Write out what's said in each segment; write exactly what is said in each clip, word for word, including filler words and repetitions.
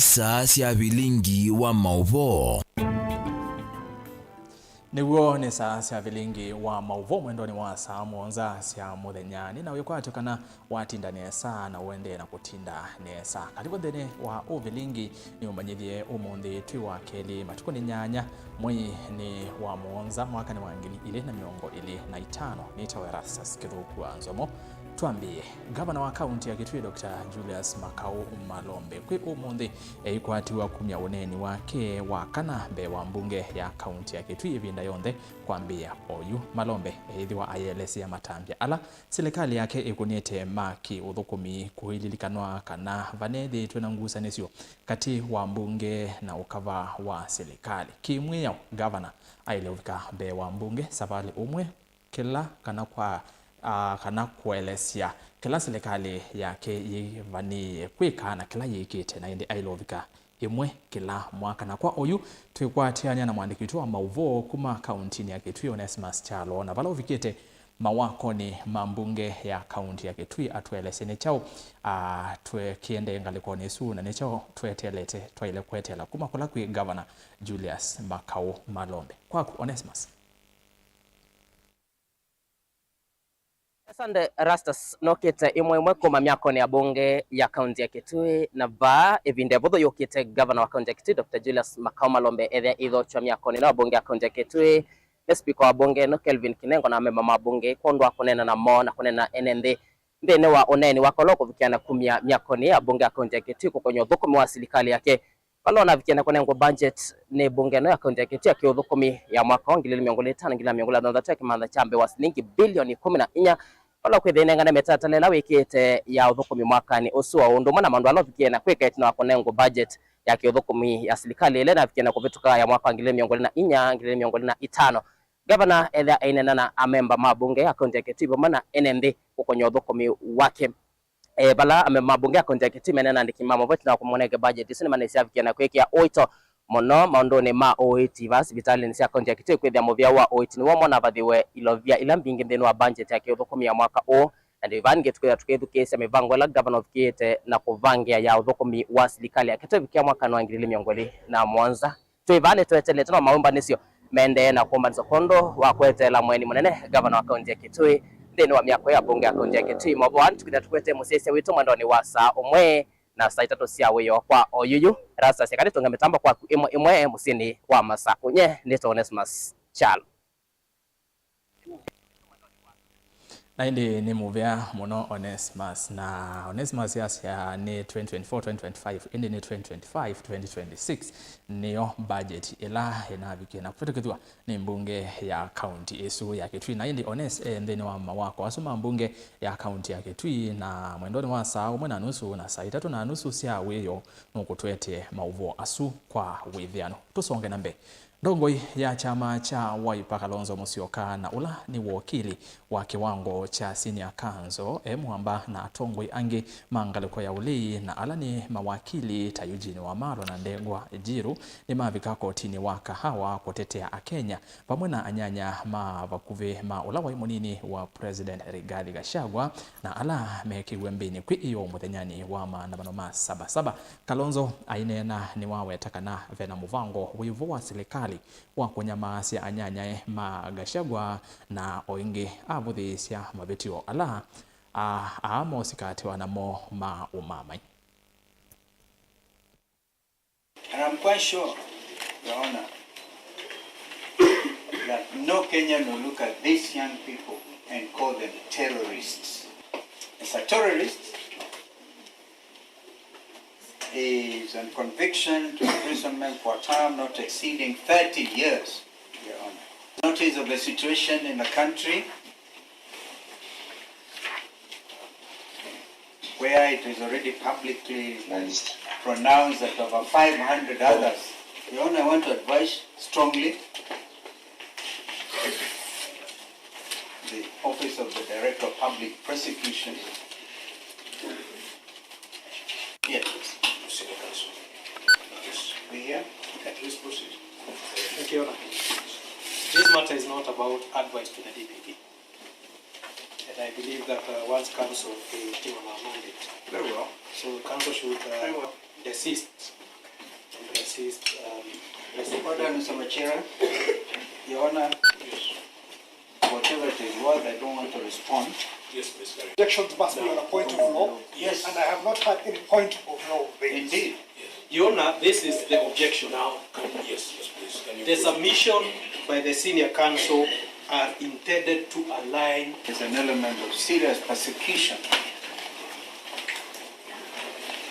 Saa sya vilingi wa maũvoo. Nĩw'o nĩ saa sya vilingi wa maũvoo mwendonĩ wa saa mũonza sya mũthenya. Nĩ na wĩkwatyo kana watinda nesa na ũendee na kũtinda nesa. Kalivu nthĩnĩ wa ũvilingi. Nĩ ũmanyĩthye ũmũnthĩ twĩ wa kelĩ, matukũ nĩ nyanya, mwei nĩ wa mũonza, mwaka nĩ wa ngili ilĩ na mĩongo ĩlĩ na itano. Nĩtawa Erastus Kĩthũku wa Nzomo. Twambĩĩe. Ngavana wa kaunti ya Kitui, Doctor Julius Makau Malombe, kwĩ ũmũnthĩ, eikwatiwa kumya ũneeni wake wa kana mbee wa mbunge ya kaunti ya Kitui ĩvinda yonthe kwambĩĩa oyu. Malombe eĩthĩwa ayĩelesya matambya ala silikalĩ yake ĩkũnĩte ma kĩ-ũthũkũmi, kũililikanwa kana vaneethĩĩtwe na ngusanĩsyo katĩ wa mbunge na ũkava wa silikalĩ. Kĩ-mwĩao, ngavana aĩle ũvika mbee wa mbunge savalĩ ũmwe kĩla kana kwa, ah, kana kũelesya kĩla silikalĩ yake yĩvanĩĩe kwĩka na kĩla yĩkĩte, na ĩndĩ aĩle ũvika ĩmwe kĩla mwaka. Na kwa oyu, twĩkwatĩanĩa na mwandĩki witũ wa maũvoo kuma kauntinĩ ya Kitui, Onesmus Kyalo, na vala ũvikĩte mawakonĩ ma mbunge ya kaunti ya Kitui, atũelesye nĩ kyaũ, ah, twekĩendee ngalĩkonĩ ĩsu, na nĩ kyaũ tweteelete, twaĩle kweteela kuma kũla kwĩ Ngavana Julius Makau Malombe. Kwaku, Onesmus. Asante, Erastus. Nokĩte ĩmwe ĩmwe kuma myakonĩ ya mbunge ya kaunti ya Kitui, na vaa ĩvinda ĩvũthũ yũkĩte, ngavana wa kaunti ya Kitui, Doctor Julius Makau Malombe ethĩa ĩthokya myakonĩ na mbunge ya kaunti ya Kitui nĩ spika wa mbunge ĩno, Kelvin Kinengo, na amemba ma mbunge kwondũ wa kũneena namo na kũneena ene nthĩ nthĩnĩ wa ũneeni wake ũla ũkũvikĩa na kumya myakonĩ ya mbunge ya kaunti ya Kitui kũkony'a ũthũkũmi wa silikalĩ yake. Vala ũnavikie na kũnengwa budget nĩ mbunge ĩno ya kaunti ya Kitui ya kĩũthũkũmi ya mwaka wa ngili ilĩ mĩongo ĩlĩ na itano, ngili ilĩ mĩongo ĩlĩ na thanthatũ ya kĩmantha kya mbee wa silingi bilioni ikũmi na inya, vala kwĩthĩa ĩnengane mĩtalatala ĩla wĩkĩte ya ũthũkũmi mwakanĩ ũsu, o ũndũ ũmwe na maũndũ ala ũvikie na kwĩka ĩtina wa kũnengwa budget ya kĩũthũkũmi ya silikalĩ ĩla ĩnavikie na kũvĩtũka ya mwaka wa ngili ilĩ mĩongo ĩlĩ na inya, ngili ilĩ mĩongo ĩlĩ na itano. Ngavana ethĩa aineena na amemba ma mbunge ya kaunti ya Kitui vamwe na ene nthĩ kũkony'a ũthũkũmi wake. E, vala amemba ma mbunge ya kaunti ya Kitui menena na andĩki ma maũvoo ĩtina wa kũmũnenge budget ĩsu, nĩmanesie avikie na kwĩkĩa ũito mũno maũndũnĩ ma ũiiti vaa sivitalĩnĩ sya kaunti ya Kitui, kwĩthĩa mũvĩa wa ũiiti nĩw'o mwanavathĩwe ilovia ila mbingĩ nthĩnĩ wa budget ya kĩũthũkũmi ya mwaka ũũ. Na ndĩvaa nĩngĩ tũkwĩthĩa tũkĩthukĩĩsya mĩvango ĩla ngavana ũvikĩĩte na kũvangĩa ya ũthũkũmi wa silikalĩ yake tũivikĩa mwakanĩ wa ngili ilĩ mĩongo ĩlĩ na mũonza. Twĩ vaa nĩtweteelete no maũmbanĩsyo maendee na kũmbanĩswa kwondũ wa kweteela mũeni mũnene, ngavana wa kaunti ya Kitui, nthĩnĩ wa myako ya mbunge ya kaunti ya Kitui. Maũvoo aa nĩtũkwĩthĩa tũkwete mũsyaĩĩsya witũ mwendonĩ wa saa ũmwe na saa itatũ sya wĩoo kwa oyuyu. Erastus, eka nĩtũnge mĩtambo kwaku ĩmwe ĩmwe mũsyĩnĩ wa Masakũ. Nye nĩtawa Onesmus Kyalo. Na ĩndĩ nĩ mũvea mũno Onesmus, na Onesmus asya nĩ twenty twenty-four, twenty twenty-five, ĩndĩ nĩ twenty twenty-five, twenty twenty-six nĩyo budget ĩla ĩnavikie na kũvĩtũkĩthw'a nĩ mbunge ya kaunti ĩsu ya Kitui. Na ĩndĩ Ones e nthĩnĩ wa mawako asu ma mbunge ya kaunti ya Kitui, na mwendonĩ wa saa ũmwe na nusu na saa itatũ na nusu sya wĩoo nũkũtũetee maũvoo asu kwa wĩthĩano. Tũsonge na mbee. Ndongoi ya kyama kya Wiper Kalonzo Musyoka, na ũla nĩ wokili wa kĩwango kya senior counsel, e mũamba na atongoi angĩ ma ngalĩko ya ũlei, na ala nĩ mawakili ta Eugene Wamalwa na Ndegwa Njiru, nĩmavika kotinĩ wa Kahawa kũtetea Akenya vamwe na anyanya ma vakuvĩ ma ũla waĩ mũnini wa President Rigathi Gachagua, na ala mekĩiwe mbĩnĩ kwĩ ĩyoo mũthenyanĩ wa maandamano ma Saba Saba. Kalonzo aineena nĩwaweta kana vena mũvango wĩvo wa silikalĩ wa kũnyamaasya anyanyae ma Gachagua na o ĩngĩ avũthĩĩsya mavĩtyo ala a-, aa mosikatĩwa namo ma ũmamai. And I'm quite sure, Your Honor, that no Kenyan will look at these young people and call them terrorists. As a terrorist, is on conviction to imprisonment for a term not exceeding thirty years, Your Honor. Notice of the situation in the country, where it is already publicly pronounced that over five hundred others. Your Honor, I want to advise strongly the Office of the Director of Public Prosecution. Yes. Yes. We hear? Okay, please proceed. Thank you, Your Honor. This matter is not about advice to the D P P. And I believe that, uh, once counsel, they came on our mandate. Very well. So counsel should, uh, Very well. Desist Order, Mister Machira. Your Honor, whatever it is worth, I don't want to respond. Yes, please, carry on. Objections must be on a point of law. Yes. And I have not had any point of law raised. Indeed. Your Honor, this is the objection. Now, can, yes, yes, please. Can you... The submission by the senior counsel are intended to align. There's an element of serious persecution.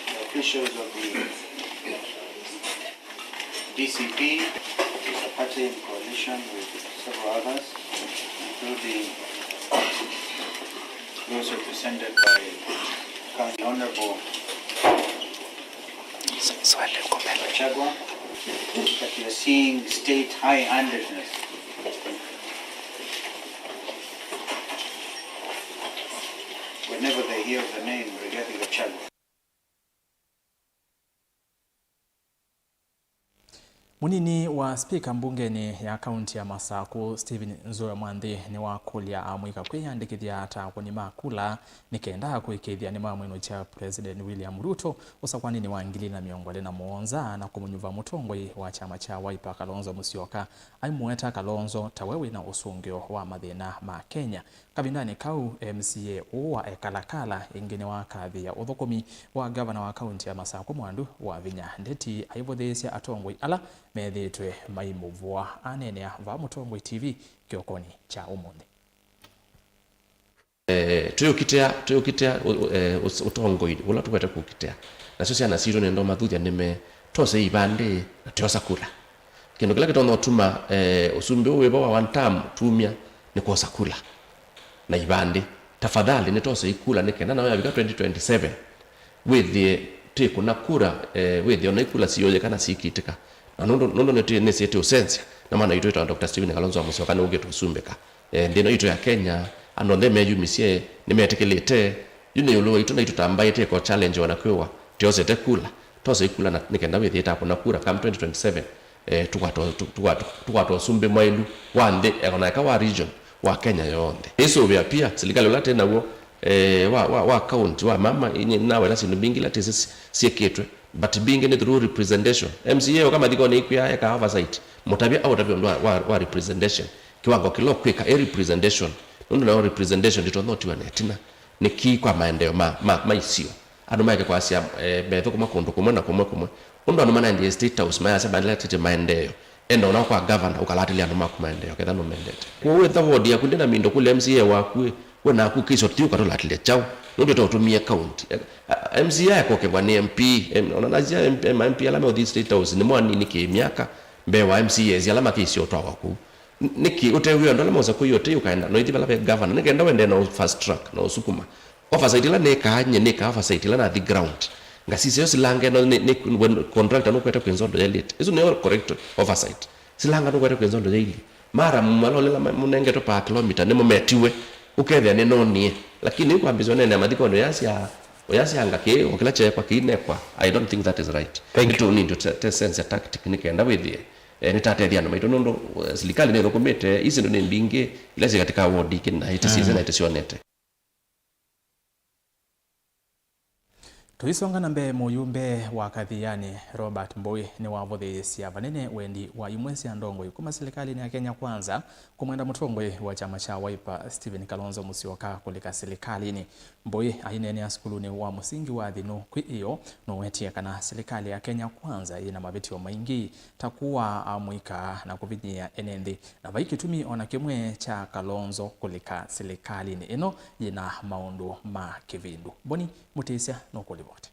The officials of the D C P is a party in coalition with several others, including those represented by County Honorable Gachagua, that you are seeing state high-handedness. Whenever they hear of the name Rigathi Gachagua. Mũnini wa spika mbungenĩ ya kaunti ya Masakũ, Stephen Nzue Mwanthi, nĩwakũlya amũika kwĩyandĩkĩthya ta akũni ma kula nĩ kenda kũĩkĩĩthya nĩmamwĩnũkya President William Ruto ũsakwanĩnĩ wa ngili na mĩongo ĩlĩ na mũonza na kũmũnyuva mũtongoi wa kyama kya Wiper, Kalonzo Musyoka, aimũweta Kalonzo ta we wĩna ũsũngĩo wa mathĩna ma Kenya. Kavindanĩ kau, M C A ũũ wa Ekalakala ĩngĩ nĩwakathĩĩa ũthũkũmi wa ngavana wa kaunti ya Masakũ Mwandu Wavinya. Ndeti aivũthĩĩsya atongoi ala methĩĩtwe maimũvũa. Aneenea vaa Mũtongoi T V kĩokonĩ kya ũmũnthĩ. Eh, twĩũkitĩa, twĩũkitĩa ũ-, ũ-, eh, ũs-, ũtongoi ũla tũkwete kũkitĩa. Nasyo syana sitũ nĩenda ũmathuthya nĩme, twose ivandĩ na tũyosa kura. Kĩndũ kĩla kĩtonya ũtuma, eh, ũsumbĩ ũũ wĩvo wa one term tumya nĩ kwosa kula na ivandĩ. Tafadhali nĩtwosei kula nĩ kenda nayo yavika twenty twenty-seven, wĩthĩe twĩkũna kura, eh, wĩthĩe ona ikula siyũyĩka na sikitĩka. Na nũndũ, nũndũ nĩtwĩ-, nĩsĩ tũũsenzya, na mwana witũ wĩtawa Doctor Stephen Kalonzo wa Musyoka nĩũkĩte ũsumbĩka. Eh, nthĩ ĩno itũ ya Kenya, andũ onthe meyumisye, nĩmetĩkĩlĩte, yu nĩ ĩũlũ waitũ, na itũtambaĩte ĩko challenge ona kwĩwa, tiosete kula, twose ikula na, nĩ kenda wĩthĩe takũna kura come twenty twenty-seven, eh, tũkwatwa, tũ-, tũkwatwa, tũkwatwa ũsumbĩ mwaĩlu wa nthĩ, eh, ona eka wa region, wa Kenya yonthe. Ĩsũvĩa pia, silikalĩ ũla twĩ naw'o, eh, wa, wa, wa county, wa mama, inye naweta syĩndũ mbingĩ ila tĩsĩ syĩkĩtwe, but mbingĩ nĩ through representation. M C A oka mathikonĩ ikwĩa eka oversight, mũtavya aũtavya ũndũ wa, wa, wa representation. Kĩwango kĩla ũkwĩka ĩ representation, nũndũ nayo representation ndĩtonya ũtiwa na ĩtina. Nĩkĩ kwa maendeeo ma, ma, ma isio andũ maeke kwasya, eh, methũkũma kũndũ kũmwe na kũmwe kũmwe? Ũndũ andũ manaendie State House mayasya maendete maendeeo, enda ona kwa governor ũkalatĩlya andũ maku maendeeo ketha nũmendete. Kwoou wĩtha ward yaku ndĩna mindo kũlya M C A waku ĩ, we naku kĩsyo ti ũkatũlatĩlya kyaũ? Nũndũ ũtaũtũmie county. Eh, a-, M C A ekokevwa nĩ M P, em, ona nasya M P, ma M P ala meũthi State House nĩmo anini kĩ myaka mbee wa M C As ala makĩsyo ũtwawa kũu. N-, nĩkĩ ũtewĩa andũ ala mose kũi ũtei ũkaenda noithi vala ve governor, nĩ kenda wendee na ũ fast track na ũsukuma oversight ĩla nĩkaa nye, nĩkaa oversight ĩla nathi ground. Ngasisya yo silanga ĩno nĩ, nĩ, when contractor nũkwete kwĩ nzondo yailĩte. Ĩsu nĩyo correct oversight. Silanga nũkwete kwĩ nzondo yailyĩ. Mara maloli ala ma-, mũnengetwe per kilometer nĩmo metiwe. Ũkethĩa nĩnonie. Lakini yu kwambĩsya ũneenea mathikonĩ ũyasya, ũyasya ngakĩ, o kĩla kyeekwa kĩinekwa. I don't think that is right. Thank you. Nĩtũnindi tũte sense ya tactic nĩ kenda wĩthĩe, eh, nĩtatethya andũ maitũ nũndũ, eh, silikalĩ nĩthũkũmĩte, isi syĩndũ nĩ mbingĩ ila syĩ katika ward ikĩ na ĩtĩsĩte na ĩtĩsyonete. Tũisonga na mbee, mũyumbe wa Kathiani Robert Mbũi nĩwavũthĩĩsya vanene wendi wa imwe sya ndongoi kuma silikalĩnĩ ya Kenya Kwanza kũmwenda mũtongoi wa kyama kya Wiper Stephen Kalonzo Musyoka kũlika silikalĩnĩ. Mbũi aineenea sukulunĩ wa mũsingi wa Thinu kwĩ ĩyo, nũwetie kana silikalĩ ya Kenya Kwanza yĩna mavĩtyo maingĩ ta kũaa amũika na kũvinyĩĩa ene nthĩ, na vai kĩtumi ona kĩmwe kya Kalonzo kũlika silikalĩnĩ ĩno yĩna maũndũ ma kĩvindu. Boni Mũtĩsya nũkũlivoti.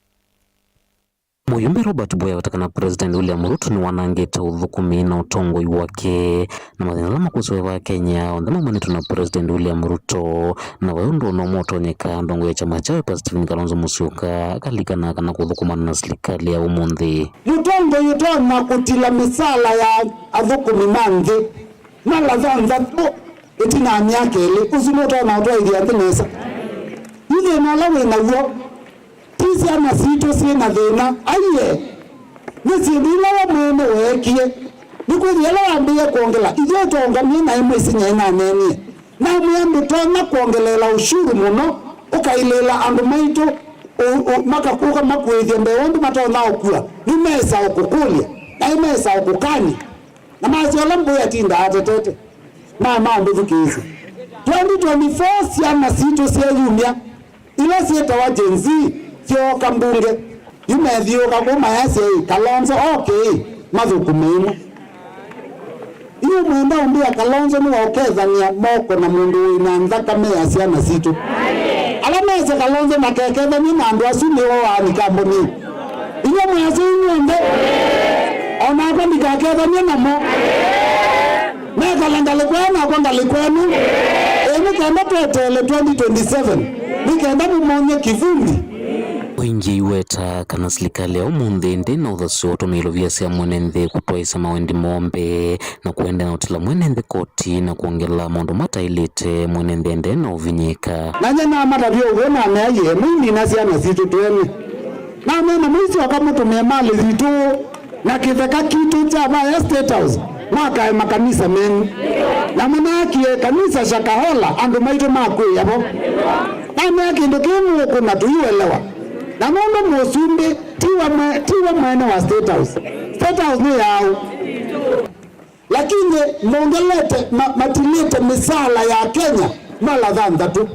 Mũyumbe Robert Mbũi aweta kana President William Ruto nĩwanangĩte ũthũkũmi na ũtongoi wake, na mathĩna ala makwĩsĩwa va Kenya onthe maumanĩtwe na President William Ruto, na vai ũndũ ona ũmwe ũtonyeka ndongoi ya kyama kya Wiper Stephen Kalonzo Musyoka akalikana kana kũthũkũmana na silikalĩ ya ũmũnthĩ. Mũtongoi ũtonya kũtila mĩsala ya athũkũmi ma nthĩ mala thanthatũ ĩtina wa myaka ĩlĩ, ũsu nũtonya ũtwaĩthya nthĩ nesa? Yu thĩna ũla wĩ naw'o ti syana sitũ syĩ na thĩna, aiee, nĩ syĩndũ ila we mwene weekie. Nĩkwĩthĩa ĩla wambĩĩe kwongela, ithyĩ ũtongamie naĩ mwĩsĩ nyaĩ naneenie. Namwĩa ndũtonya kwongeleela ũshuru mũno, ũkailĩĩla andũ maitũ ũ-, ũ-, makakũka makuĩthye mbee ũndũ matonya ũkua, nĩmesa ũkũkũlya. Naĩ mesa ũkũkanĩ, na masya ũla mbũĩ atindaa atetete, ma mambĩthukĩĩsya. Twenty twenty-four syana sitũ syeyumya, ila syĩtawa Gen Z, syooka mbunge. Yu methiũũka kũu mayasya, "Ĩ, Kalonzo oke, ĩ, mathũkũme ĩmwe." Yu mwenda ũmbĩa Kalonzo nĩwe ũkethany'a moko na mũndũ wĩ na nthakame ya syana sitũ? Ala mese Kalonzo makekethany'e na andũ asu nĩo waani kamboni. Inyuĩ mwĩasya inyuonthe, o nakwa ndikakethany'e namo. Mekala ngalĩko ĩno, nakwa ngalĩko ĩno. Ĩ, nĩ kenda tweteele twenty twenty-seven, nĩ kenda mũmony'e kĩvumbi. Ũingĩ iweta kana silikalĩ ya ũmũnthĩ ndĩ na ũthasyo ũtũmĩĩlwe via sya mwene nthĩ kũtwaĩsya mawendi moo mbee na kũendeea na ũtila mwene nthĩ koti na kwongela maũndũ mataĩlĩte, mwene nthĩ endee na ũvinyĩĩka. Na nyie namatavya ũw'o, namea, "Ĩĩ, mũimina syana sitũ twene." Namea, "Na mũisyoka mũtũmĩe malĩ yitũ na kĩtheka kitũ kya vaya State House, mwakae makanisa menyu. Na mũnaakie kanisa Shakahola, andũ maitũ makwĩĩa vo." Namea, "Kĩndũ kĩĩ mũũkũna tũiũelewa. Na nũndũ mũsumbĩ tiwe mwe-, tiwe mwene wa State House. State House nĩ yaũ?" Lakini mongelete ma-, matilĩte mĩsaala ya Kenya mala thanthatũ.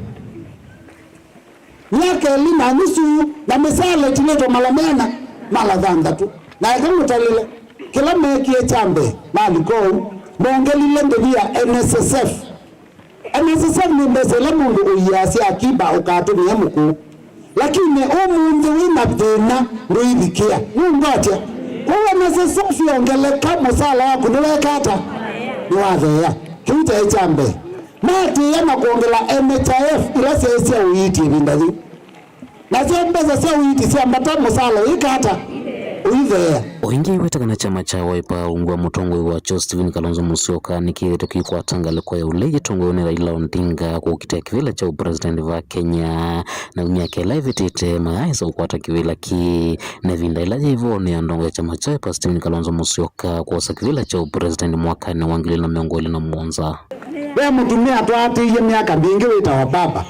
Myaka ĩlĩ na nusu na mĩsaala ĩtilĩtwe mala meana, mala thanthatũ. Na eka ngũtalĩle, kĩla meekie kya mbee, malika ũu, mongelile ndĩvi ya N S S F. N S S F nĩ mbesa ila mũndũ ũiaa sya akiba ũkatũmĩa mũkũũ. Lakini ũmũnthĩ wĩ na thĩna ndũivikĩa. Nũndũ atĩa? Kwoou N S S F yongeleka, mũsala waku nĩweka ata? Nĩwatheea. Kĩu kyaĩ kya mbee. Maatĩĩa na kwongela N H I F ila syaĩ sya ũiiti ĩvinda yĩu. Nasyo mbesa sya ũiiti syambata, mũsala ũika ata? Ũitheea. O ĩngĩ, ĩweta kana kyama kya Wiper ungu wa mũtongoi wakyo Stephen Kalonzo Musyoka nĩkĩthĩtwe kĩikwata ngalĩko ya ũlei kĩtongoi nĩ Raila Odinga kũkitĩa kĩvĩla kya ũpresident va Kenya. Na myaka ĩla ĩvĩtĩte, mayaaĩsa kũkwata kĩvĩla kĩĩ, na ĩvinda ĩla yĩ vo nĩ andongoe kyama kya Wiper Stephen Kalonzo Musyoka kwosa kĩvĩla kya ũpresident mwakanĩ wa ngili ilĩ na mĩongo ĩlĩ na mũonza. Ve mũtumĩa twaatĩĩie myaka mingĩ wĩtawa Baba.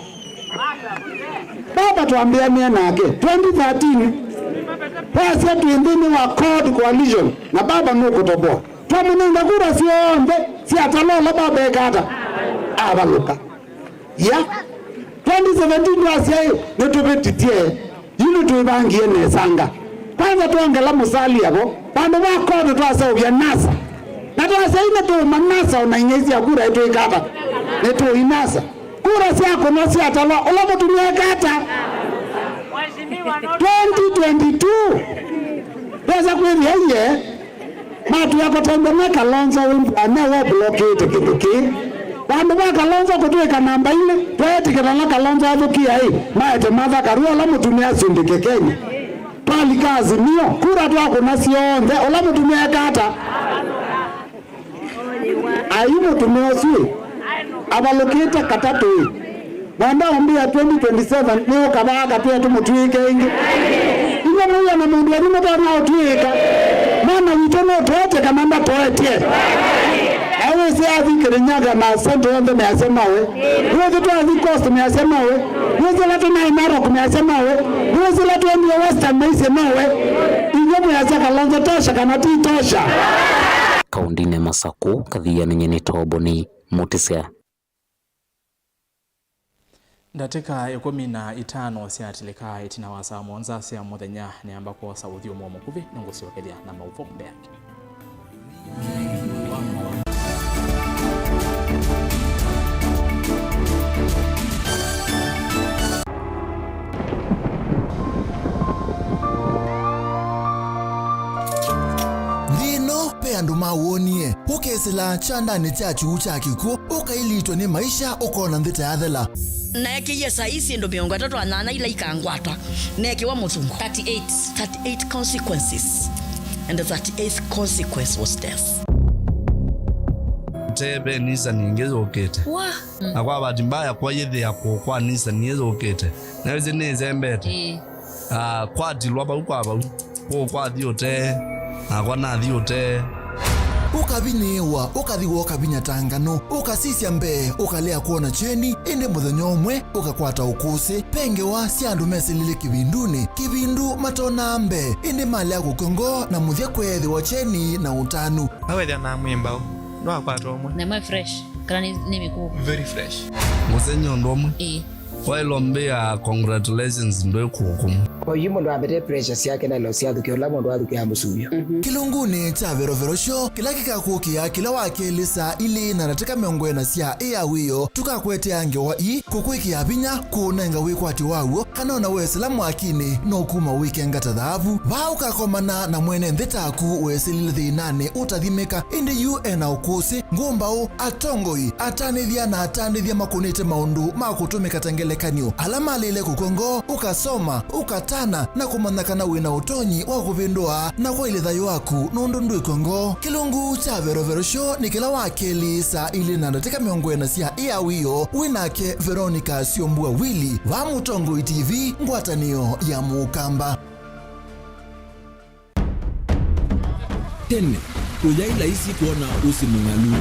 Baba twambĩanĩe nake twenty thirteen, twasya twĩ nthĩnĩ wa Code Coalition na Baba nũkũtoboa. Twamũnenga kura syonthe syatalwa, ũla Baba eka ata? Avalũka. Ya twenty seventeen twasya, "Ĩ, nĩtũvĩtĩtye, yu nĩtwĩvangie nesanga." Kwanza twongela Musalia vo, vandũ va Code twaseũvya NASA. Na twasya, "Ĩ, nĩtũũma NASA, o na ing'ei sya kura itwĩka ata? Nĩtũinasa." Kura syakũnwa syatalwa, ũla mũtumĩa eka ata? Twenty twenty-two twesa kwĩthĩa, ie, matwĩa kũtembea me Kalonzo wĩmbũa, ne wa ũblokĩte kĩndũ kĩĩ. Vandũ va Kalonzo kũtwĩka namba ilĩ, tweetĩkĩla ala Kalonzo athũkĩa, ĩ, maete Martha Karua, ũla mũtumĩa asumbĩke Kenya. Twalika Azimio, kura twakũna syonthe, ũla mũtumĩa eka ata? Ai, mũtumĩa ũsu, ĩ, avalũkĩte katatũ, ĩ. Mwenda ũmbĩa twenty twenty-seven nĩ ũkavaa katwĩa tũmũtw'ĩke ĩngĩ? Inyuĩ mwĩw'a na mũndũ wenyu mũtonya ũtw'ĩka? Mwana witũ nũtoetye kana ndatoetye? Ai, wĩsĩ athi Kirinyaga na Central yonthe measya mawe. Wĩsĩ twathi Coast measya mawe. Wĩsĩ la tũnaĩ Narok measya mawe. Wĩsĩ la twendie Western maisye mawe. Inyuĩ mwĩasya Kalonzo tosha kana ti tosha? Kaũndĩnĩ ya Masakũ, Kathia nĩnyenĩtwe Oboni Mũtĩsya. Ndatĩka ĩkũmi na itano syatilĩka ĩtina wa saa mũonza sya mũthenya, nĩamba kwosa ũthyũmũo mũkuvĩ, nĩngũsyokethya na maũvoo mbee. Nthĩ ĩno ve andũ mawonie, ũkesĩla kyandanĩ kya kyuu kya kĩkw'ũ, ũkailitwe nĩ maisha, ũkona nthĩ ta yathela. Naekĩie saii syĩndũ mĩongo ĩtatũ na nyanya ila ikangwata, neekĩwa mũsungo. Thirty-eight. Thirty-eight consequences. And the thirty-eighth consequence was death. Te ve nisani ĩngĩ yũkĩte. Wa. Na kwa bahati mbaya, kwa yĩthĩa kũũ kwa nisani ĩĩ yũkĩte. Na wĩsĩ nĩĩsembete. Ĩĩ. Ah, kwatilwa vau kwa vau. Kũũ kwathi ũtee, nakwa nathi ũtee. ũkavinyĩĩwa, ũkathi woo kavinya ta nganũ, ũkasisya mbee, ũkalea kwona kyeni, ĩndĩ mũthenya ũmwe ũkakwata ũkũsĩ. Ve ngewa sya andũ mesilile kĩvindunĩ, kĩvindu matonaa mbee, ĩndĩ malea kũkw'a ngoo na mũthya kweethĩwa kyeni na ũtanu. Nawethĩa na mwĩmbaũ, nwakwata ũmwe. Na ĩmwe fresh, kana nĩ, nĩ mĩkũũ? Very fresh. Mũsengy'e ũndũ ũmwe. Ĩĩ. Waĩlwa mbĩa congratulations ndwĩ kũkũmũ. Kwa hiyo mũndũ ambĩte pressure syake na ilo syathũkĩa ũla mũndũ athũkĩa mũsuvio. Kĩlungunĩ kya verovero show, kĩla kĩkakũkĩa kĩla wa kelĩ saa ilĩ na ndatĩka mĩongo ĩna sya ĩa wĩoo, tũkakũetea ngewa ii kũkwĩkĩa vinya, kũũnenga wĩkwatyo waw'o, kana ona wesĩla mwakinĩ, no kuma wĩkenga ta thaavu. Vaa ũkakomana na mwene nthĩ taku wesĩlile thĩnanĩ ũtathimĩka, ĩndĩ yu ena ũkũsĩ, ngũmbaũ, atongoi, atanĩthya na atandĩthya makũnĩte maũndũ ma kũtũmĩka ta ngelekany'o, ala malĩle kũkw'a ngoo, ũkasoma, ũkatana, na kũmanya kana wĩ na ũtonyi wa kũvĩndũa na kwaĩlya thayũ waku nũndũ ndwĩkw'a ngoo. Kĩlungu kya Verovero Show nĩ kĩla wa kelĩ saa ilĩ na ndatĩka mĩongo ĩna sya ĩa wĩoo, wĩ nake Veronica Syombua Willy, va Mũtongoi T V, ngwatanĩo ya Mũkamba. Tene, kũyaĩ laisi kwona ũsĩ mũng'alu.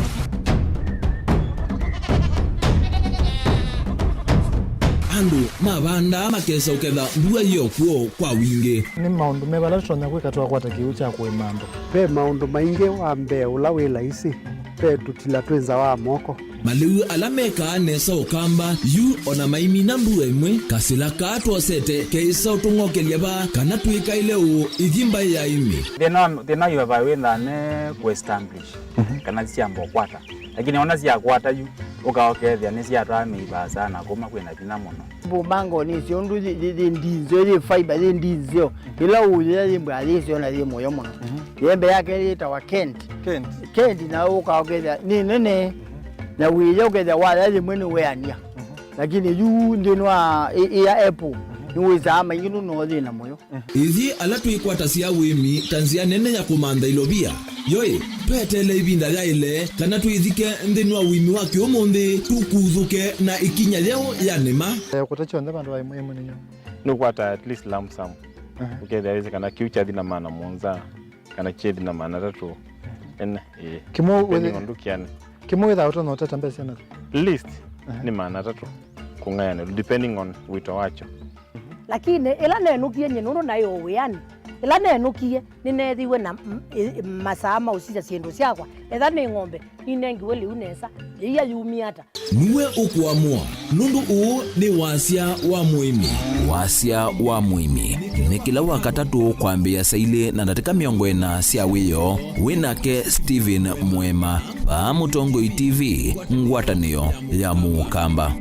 Andũ mavandaa makesa ũketha mbua yĩ o kw'o kwa wingĩ. Nĩ maũndũ meva ala tũtonya kwĩka twakwata kĩw'ũ kya kũĩma andũ? Ve maũndũ maingĩ. Wa mbee ũla wĩ laisi, ve tũtila twĩ nza wa moko. Malĩu ala mekaa nesa Ũkamba, yu ona maimina mbua ĩmwe, kasĩla kaa twosete keĩsa ũtũng'okelya vaa, kana twĩkaĩle ũũ ithi mbaĩ ya ĩmĩ. Thĩna wa, thĩna wa ivavai wĩthaa me kũ establish, kana syamba ũkwata. Lakini ona syakwata yu, ũka ũkethĩa nĩsyatwaa mĩivaa sana kuma kwĩna vinya mũno. Mbũmango nĩsyo ũndũ yĩ, yĩ, yĩ ndinzeo, yĩ fiber, yĩ ndinzeo. Ĩla ũyĩa yĩ mbwa yĩsyo na yĩ mũyo mũno. Yembe yake yĩtawa Kent. Kent. Kent na ũka ũkethĩa nĩ nene. Na wĩya ũkethĩa waya yĩmwe nĩ weania. Lakini yu nthĩnĩ wa ĩ-, ĩya apple, nĩwĩsaa maingĩ nũno thĩna mũyo. Ithyĩ ala twĩkwatasya ũĩmi ta nzĩa nene ya kũmantha ilovia, yoĩ, tweteele ĩvinda yaĩle kana twĩthike nthĩnĩ wa ũĩmi wa kĩũmũnthĩ, tũkuthũke na ĩkinya yeũ ya nĩma. Eh, kũta kyonthe vandũ va ĩmwe ĩmwe nĩ nyũmba. Nũkwata at least lump sum. Ũkethĩa wĩsĩ kana kĩu kyathi na maana mũonza, kana kyethi na maana atatũ. Ene, ĩĩ. Kĩmwe wĩthĩ- Depending on ndũkĩanĩ. Kĩmwe wĩthaa ũtonya ũteta mbesa syana? Least nĩ maana atatũ kũng'ayanĩlwa, depending on wĩto wakyo. Lakini ĩla nenũkie nyie nũndũ naĩ o wĩanĩ, ĩla nenũkie nĩneethiwe na m-, ĩ-, masaa ma ũsisya syĩndũ syakwa. Etha nĩ ng'ombe, ninengiwe lĩu nesa, yĩia yumie ata? Nue ũkũamũa, nũndũ ũũ nĩ wasya wa mũĩmi. Wasya wa mũĩmi nĩ kĩla Wakatatũ kwambĩĩa saa ilĩ na ndatĩka mĩongo ĩna sya wĩoo, wĩ nake Stephen Mwema, vaa Mũtongoi T V, ngwatanĩo ya Mũkamba.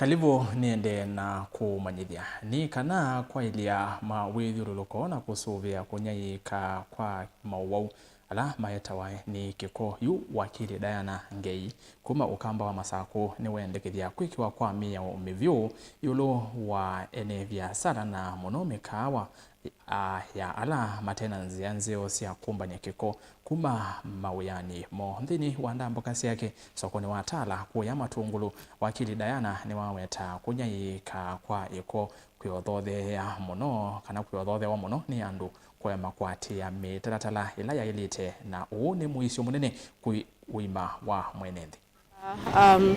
Kalivũ nĩendee na kũmanyĩthya nĩ kana kwaĩlya mawĩthyũlũlũko na kũsũvĩa kũnyaĩĩka kwa maũwau ala maetawa nĩ kĩko. Yu wakili Diana Ngei kuma Ũkamba wa Masakũ nĩwendekethya kwĩkĩwa kwa mĩao mĩvyũ ĩũlũ wa ene viasala na mũno mĩkaawa, a, ya ala mate na nzĩa nzeo sya kũmbany'a kĩko kuma mawĩanĩ moo. Nthĩnĩ wa ndambũka syake sokonĩ wa Tala kũya Matũngũlũ, wakili Diana nĩwaweta kũnyaĩĩka kwa ĩko kwĩothotheea mũno, kana kwĩothothewa mũno nĩ andũ kũema kũatĩĩa mĩtalatala ĩla yaĩlĩte, na ũũ nĩ mũisyo mũnene kwĩ ũima wa mwene nthĩ. Um,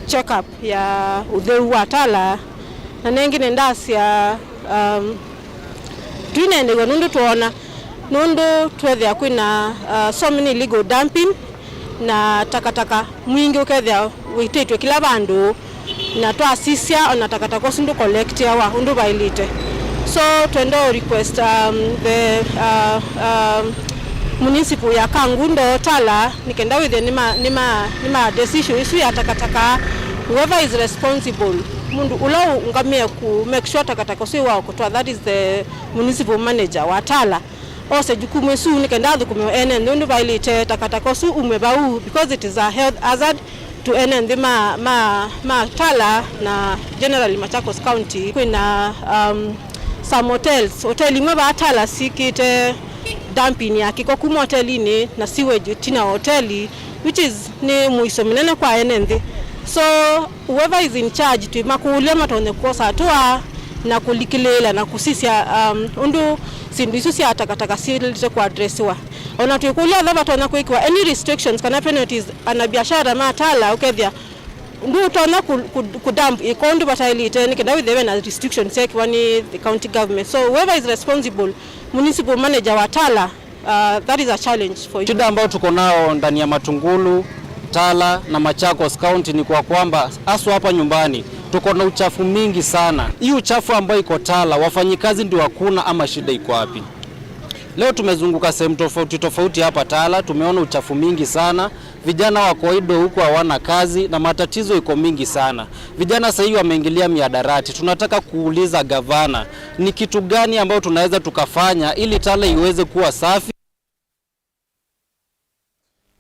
check up ya ũtheu wa Tala, na nengĩ nĩndasya, um, twinendeew'a nũndũ twoona, nũndũ twethĩa kwĩna, uh, so many illegal dumping, na takataka mwingĩ ũkethĩa wĩtĩtwe kĩla vandũ, na twasisya ona takataka ũsu ndũ collectiawa ũndũ vaĩlĩte. So twenda ũ request, um, the, uh, um, municipal ya Kangundo, Tala, nĩ kenda wĩthĩe nĩma, nĩma, nĩma decision ĩsu ya takataka, whoever is responsible, mũndũ ũla ũngamĩe ku make sure takataka ũsu ĩwaokotwa, that is the municipal manager wa Tala. Ose jukumu ĩsu nĩ kenda athũkũme ene nthĩ ũndũ vaĩlĩte takataka ũsu umwe vau, because it is a health hazard. Tu ene nthĩ ma, ma, ma Tala na generally Machakos County, kwĩna, um, some hotels. Hoteli imwe vaa Tala sikĩte dumping ya kĩko kuma hotelinĩ na sewage tina wa hoteli, which is nĩ mũiso mũnene kwa ene nthĩ. So whoever is in charge, twĩmakũlya matonye kwosa hatua na kũlikĩlĩĩla na kũsisya, um, ũndũ syĩndũ isu sya takataka syĩlĩte kũadresiwa. Ona twĩkũlya ethĩwa vatonya kwĩkĩwa any restrictions kana penalties anabiashara ma Tala, ũkethĩa ndũtonya ku, ku, ku dump ĩko ũndũ vataĩlĩte, nĩ kenda wĩthĩwe na restrictions syekĩwa nĩ the county government. So whoever is responsible, municipal manager wa Tala, uh, that is a challenge for you. Shida ambayo tuko nao ndani ya Matungulu, Tala na Machakos County ni kwa kwamba, haswa hapa nyumbani, tuko na uchafu mingi sana. Hii uchafu ambayo iko Tala, wafanyikazi ndio hakuna, ama shida iko wapi? Leo tumezunguka sehemu tofauti tofauti hapa Tala, tumeona uchafu mingi sana. Vijana wako idle huku, hawana kazi na matatizo iko mingi sana. Vijana sasa hivi wameingilia mihadarati. Tunataka kuuliza gavana, ni kitu gani ambayo tunaweza tukafanya ili Tala iweze kuwa safi?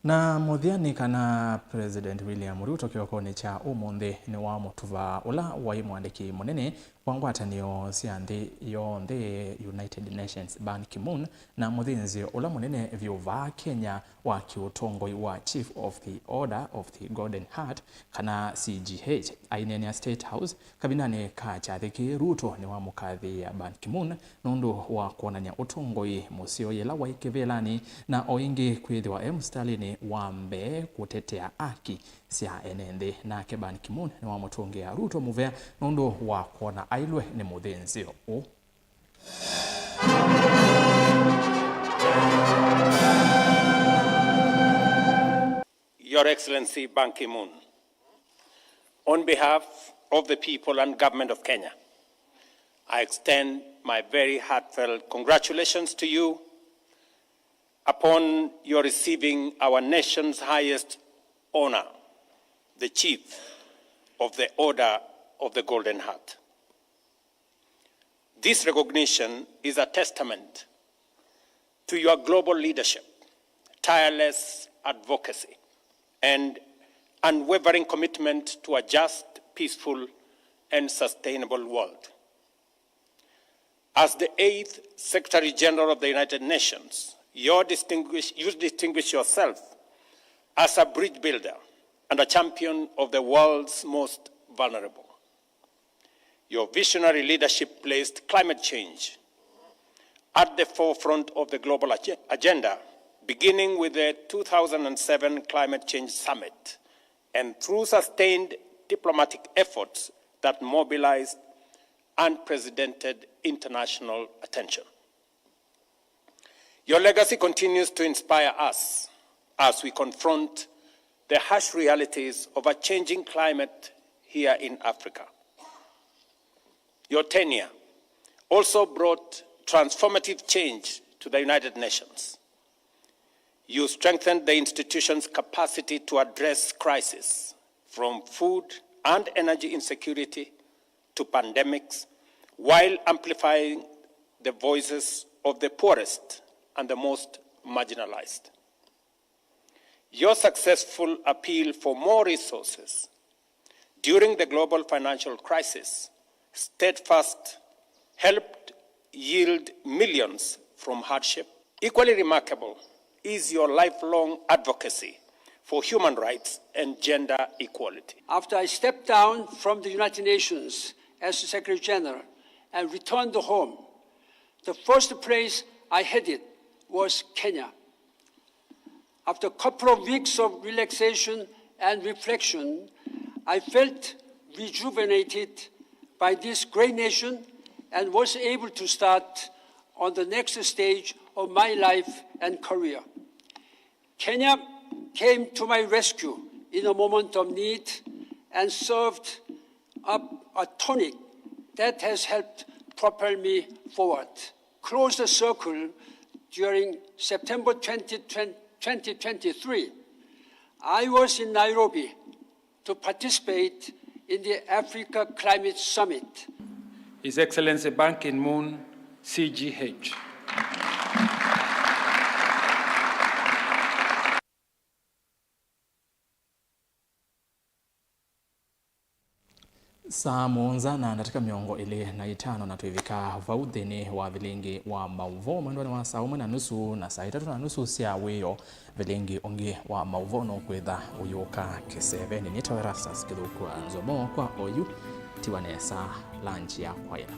Na mũthya nĩ kana President William Ruto kĩokonĩ kya ũmũnthĩ nĩwamũtuva ũla waĩ mũandĩki mũnene wa ngwatanĩo sya nthĩ yonthe, United Nations, Ban Ki-moon, na mũthĩnzĩo ũla mũnene vyũ vaa Kenya wa kĩũtongoi wa Chief of the Order of the Golden Heart, kana C G H. Aineenea State House kavindanĩ ka kyathĩ kĩĩ, Ruto nĩwamũkathĩĩa Ban Ki-moon nũndũ wa kwonany'a ũtongoi mũseo yĩla waĩ kĩvĩlanĩ, na o ĩngĩ kwĩthĩwa e mũsitalĩnĩ wa mbee kũtetea aki sya ene nthĩ. Nake Ban Ki-moon nĩwamũtũngĩa Ruto mũvea nũndũ wa kwona ailwe nĩ mũthĩnzĩo ũũ. Your Excellency Ban Ki-moon, on behalf of the people and government of Kenya, I extend my very heartfelt congratulations to you upon your receiving our nation's highest honor, the Chief of the Order of the Golden Heart. This recognition is a testament to your global leadership, tireless advocacy, and unwavering commitment to a just, peaceful, and sustainable world. As the eighth Secretary General of the United Nations, your distinguish-, you distinguish yourself as a bridge builder and a champion of the world's most vulnerable. Your visionary leadership placed climate change at the forefront of the global ag-, agenda, beginning with the two thousand and seven Climate Change Summit and through sustained diplomatic efforts that mobilized unprecedented international attention. Your legacy continues to inspire us as we confront the harsh realities of a changing climate here in Africa. Your tenure also brought transformative change to the United Nations. You strengthened the institution's capacity to address crises, from food and energy insecurity to pandemics, while amplifying the voices of the poorest and the most marginalized. Your successful appeal for more resources during the global financial crisis, Steadfast helped yield millions from hardship. Equally remarkable is your lifelong advocacy for human rights and gender equality. After I stepped down from the United Nations as the Secretary General and returned home, the first place I headed was Kenya. After a couple of weeks of relaxation and reflection, I felt rejuvenated by this great nation and was able to start on the next stage of my life and career. Kenya came to my rescue in a moment of need and served up a tonic that has helped propel me forward. Close the circle, during September twenty, twenty twenty-three, I was in Nairobi to participate in the Africa Climate Summit. His Excellency Ban Ki-moon, C G H. Saa mũonza na ndatĩka mĩongo ĩlĩ na itano na twĩvika vau nthĩnĩ wa vilingi wa maũvoo mwendwanĩ wa saa ũmwe na nusu na saa itatũ na nusu sya wĩoo. Vilingi ũngĩ wa maũvoo nũkwĩtha ũyũka kĩsevenĩ. Nĩtawa Erastus Kĩthũkua Nzomo kwa oyu. Tiwa nesa, lanji ya kwaĩla.